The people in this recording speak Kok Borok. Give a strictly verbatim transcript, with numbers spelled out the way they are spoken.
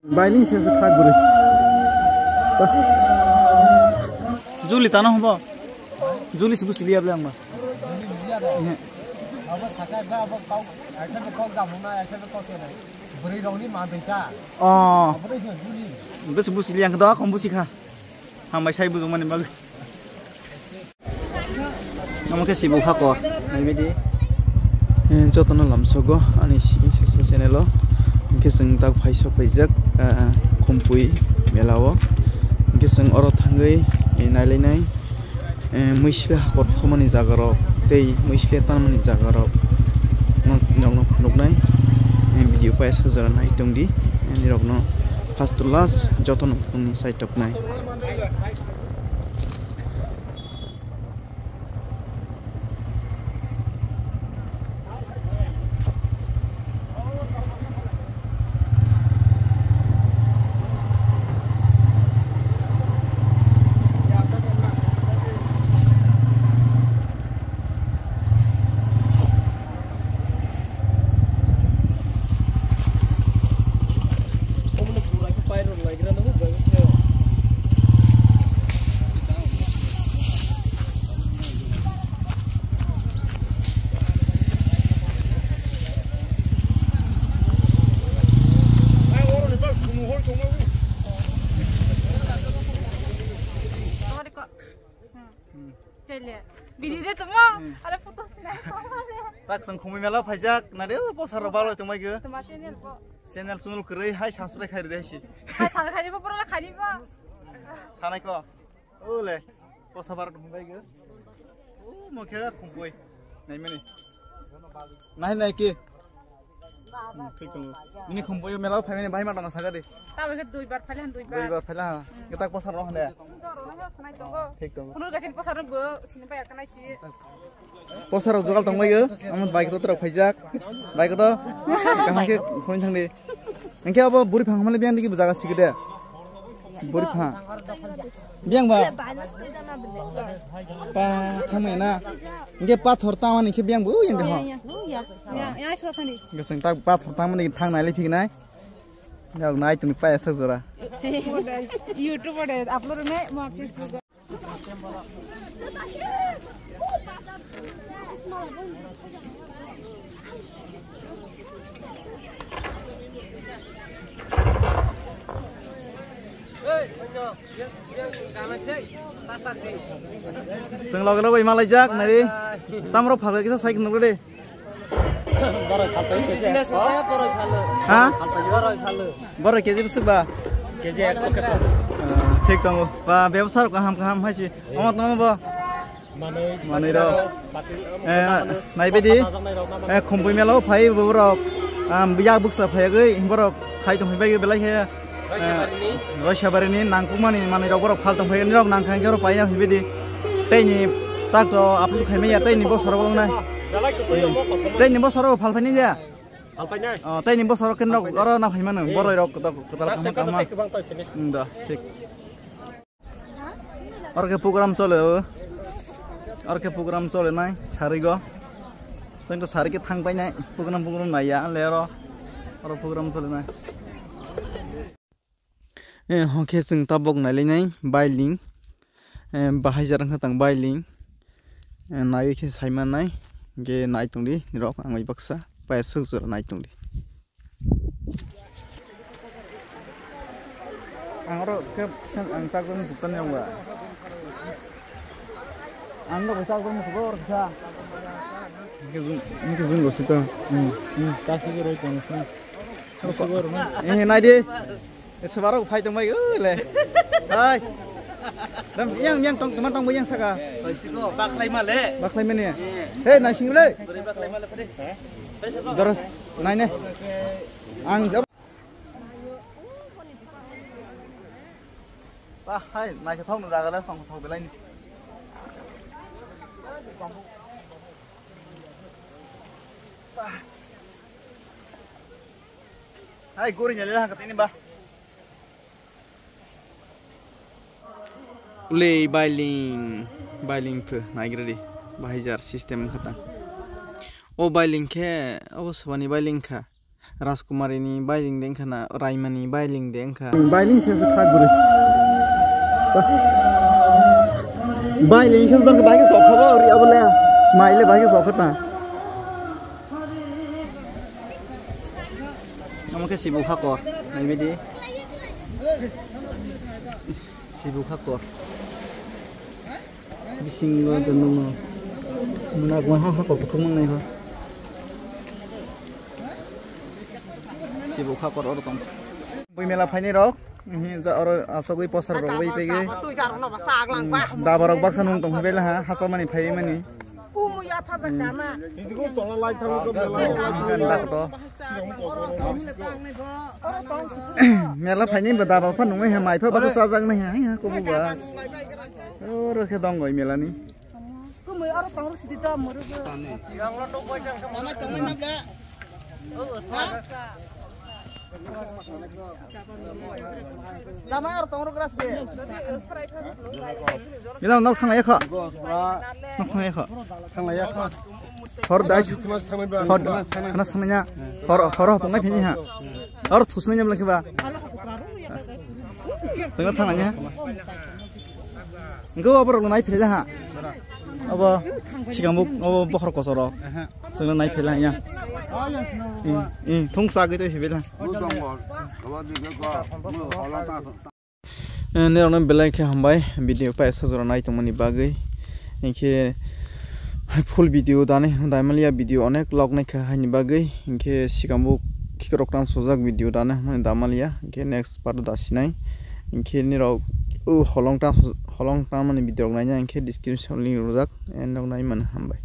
Bailing se se khak guri. Juli tano hobo. Juli sibu sili able angma. Abo saka ga abo kau, akhirnya kau ga hona, akhirnya kau se. Beri rong ni ma deka. Oh. Abo deka Juli. Bes bu sili ang do kom bu sikha. Hambai sai bujung mani bagwi. Omo khe sibu hako, naibidi. Eh, jotono lamsogo ani si-, si-, si-, channel o. Hinkhe chwng tak phai sok paijak, ah, Khumpui mela o. Hinkhe chwng oro thangwi, eh, nailainai, eh, mwisle hakor thomani jaga rok tei mwisle tanmani jaga rok no, nokno phunuknai. Eh, video paisa jora nai tongdi, eh, nirokno. First to last jotono phunuknwi saitok nai. Chele. Bini de tamo. Hmm. Are photo sinai. Tak chwng Khumpui mela phaijak, nade o posa rok baloi tongmai go. Tama channel bo. Channel sunul kwrwi hai subscribe khairi de si. Hai subscribe bo pura khairi ba. Sanai ko. Ole. Posa bar tongmai go. O mokhe Khumpui. Nai mani. Nai nai ke. Hmm, thik tongo. Bini Khumpui mela o phaimani bahai ma tongo saka de. Tamo khe duibar phaile han duibar. Duibar phaile han. Hmm. Kitak posa rok hande. Doro no sinai tongo. Thik tongo. Kunur gasin posa rok bo sini pai kana si. Posa rok jogal tongbai go. Amo bike to trok phaijak. Bike to kaham khe khoni thangdi. Hinkhe abo buri phang hamle biyang digi jaga sikide. Buri phang. Biyang ba? Pa, thangmai na. Hinkhe pathor tamani khe biyang bo yang de ho. Ya, ya, ya, so thani. Geseng tak pathor tamani thang nai le phik nai. Yok nai tuni pa esak jora. YouTube de upload nai mo Facebook. Chwng loge loge bai malaijak nari. Tamro phalga kisa cycle nukle de. Borok phalpai K G business ekso. Khe borok phalo. Ha? Borok phalo. Borok K G bwswk ba? K G ekso khe. Ah, thik tongo. Ba, bebsa rok kaham kaham hai si. Omo tamo bo? Manwi. Manwi rok. Pati-, eh, pati-, nai bidi. Basa najaknai rok na. Eh, Khumpui mela o phai borok. Am, yak buksa phai gwi borok khai tong phai bai belai khe. Roisabari ni. Roisabari ni nangkukmani manwi rok borok phal tong phai nirok nangkha khe oro paina phibidi. Teini tak to upload khaimaya teini bosoro wngnai. Belai kwtwi omo kothoma. Teini bosoro phal phaini ya. Phal phainai. Oh, teini bosoro khe nok oro na phaimano boroi rok kwtal kwtal. Ndo, thik. Oro khe program chole o. Oro khe program chole nai sarigo. Chwng to sari khe thang painai program program naiya le oro. Oro program chole nai. Eh, hwnkhe chwng tabok nailainai bailing, eh, bahai jara wngkha tang bailing, eh, naiwi khe saimanai, hwnkhe nai tongdi nirok ang bai baksa paya swk jora nai tongdi. Ang oro khe ang chakjaknai sukha nai wngba. Ang no bai chakjaknai sukha oro kisa. Hwnkhe jun, hwnkhe jun rw sito. Hmm, hmm, ta sugwi roi tong sini. Eh, nai di. Eh, sebarok phai tong bai, eh, le. Hai. Dam, yang, yang tong, teman tong bai yang saka. Baklai ma le. Baklai mani. Hei, nai sing le. Doros, nai ne. Ang jab. Ah, hai, nai ke thong jaga le, thong, thong belai ni. Hai, guri nyale hang katini ba. Ulei bailing, bailing phe naigradi. Bahai jar system khatang. O bailing khe, obo swbani bailing kha. Rajkumari ni bailing de wngkha na, Raima ni bailing de wngkha. Bailing se se kha guri. Bailing se dong bai ke sokha ba ori abole. Maile bai ke sokha ta. Omo khe Sibu Hakor, naimidi. Sibu Hakor. Bisingo tongo. Muna gwa ha hakor kuthuk mangnai kho. Sibu Hakor oro tong. Bui mela phaini rok, mhm, ja oro asogwi poster rok bai pege. Twi jar no ba sak lang ba. Daba rok baksa nung tong bela ha, hasa mani phai mani. Kumu ya pha jak kana. Idigo tola lai thang ko mela. Kan dak to. Mela phaini ba daba pha nung he mai pha ba sa jak nai ha, ha ko bu ba. Oro khe dong goi mela ni. Kumui oro tong sidi to muru. Tama oro tong ro grass de. Mila nok thang ekho. Nok thang ekho. Thang ekho. Hor dai. Hor kana thangnya. Hor hor hopong ngai phini ha. Hor thusna nyam lakhiba. Tengah thang nanya. Engko abo rok nai philai ha. Abo sikang bo abo bokhor kosoro. Sengno nai philai ya. Ing ing thung sa gwi to hibil ha. Nirokno belai khe hambai video paisa jora nai tongmani bagwi. Hinkhe full video dani daimalia video onek log naikha haini bagwi. Hinkhe sikang bo khikrok tan sojak video dani hwnmani damalia. Hinkhe next part dasinai. Hinkhe nirok o holong ta holong ta mani video rok naina hinkhe description link rwjak and rok nai mano hambai.